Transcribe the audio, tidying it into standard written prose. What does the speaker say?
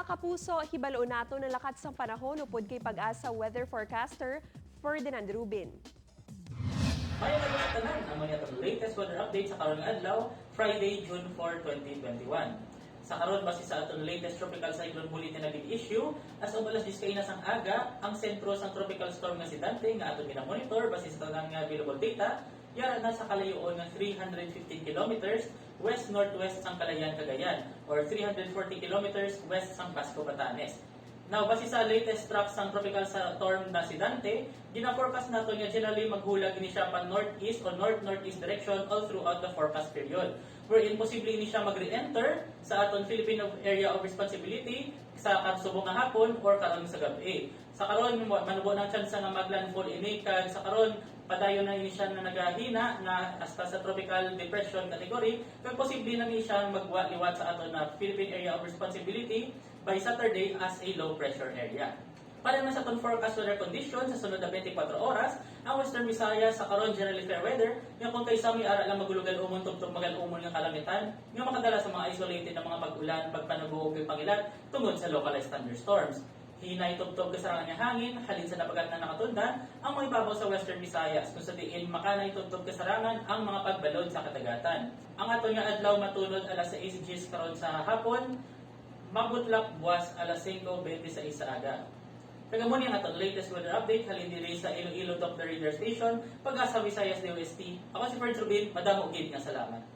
Mga kapuso, hibalo nato ng lakat sang panahon upod kay PAGASA weather forecaster Ferdinand Rubin. Maayong adlaw sa tanan, amo ni atong latest weather update sa karong adlaw, Friday, June 4, 2021. Sa karon, base sa atong latest tropical cyclone bulletin na issue, as of alas 10 kay sang aga, ang sentro sang tropical storm nga si Dante nga aton gina-monitor base sa tanang nga available data, yara na sa kalayoon nga 315 kilometers west northwest sang Calayan, Cagayan or 340 kilometers west sang Basco, Batanes. Now, base sa latest track sang tropical storm na si Dante, gina-forecast nato nga generally maghulag ni siya pa northeast o north-northeast direction all throughout the forecast period, wherein posible ni siya mag-re-enter sa aton Philippine Area of Responsibility sa subong nga hapon or karon sa gabi. Sa karon, manubo ng chance nga maglandfall ini kag sa karon padayon na ini siya na nagahina na hasta sa tropical depression category kag posible na ni siya magwa liwat sa aton na Philippine Area of Responsibility by Saturday as a low pressure area. Para naman sa atong forecast weather condition sa sunod na 24 oras, ang Western Visayas sa karon generally fair weather, nga kung kay sami ara lang magulugal-umon tubtob magal-umon nga kalangitan, nga makadala sa mga isolated na mga pag-ulan, pagpanubo ug pangilat tungod sa localized thunderstorms. Hinay tubtob kasarangan nga hangin halin sa dabagat na nakatundan ang mga ibabaw sa Western Visayas kung sa diin makanay tubtob kasarangan ang mga pagbalod sa kadagatan. Ang aton nga adlaw matunod alas 6:10 karon sa hapon, mabutlak buwas alas 5:26 sa aga. Kag amo ni ang atong latest weather update halin diri sa Iloilo Doppler Radar Station, PAGASA Visayas DOST. Ako si Ferd Rubin, madamo gid nga salamat.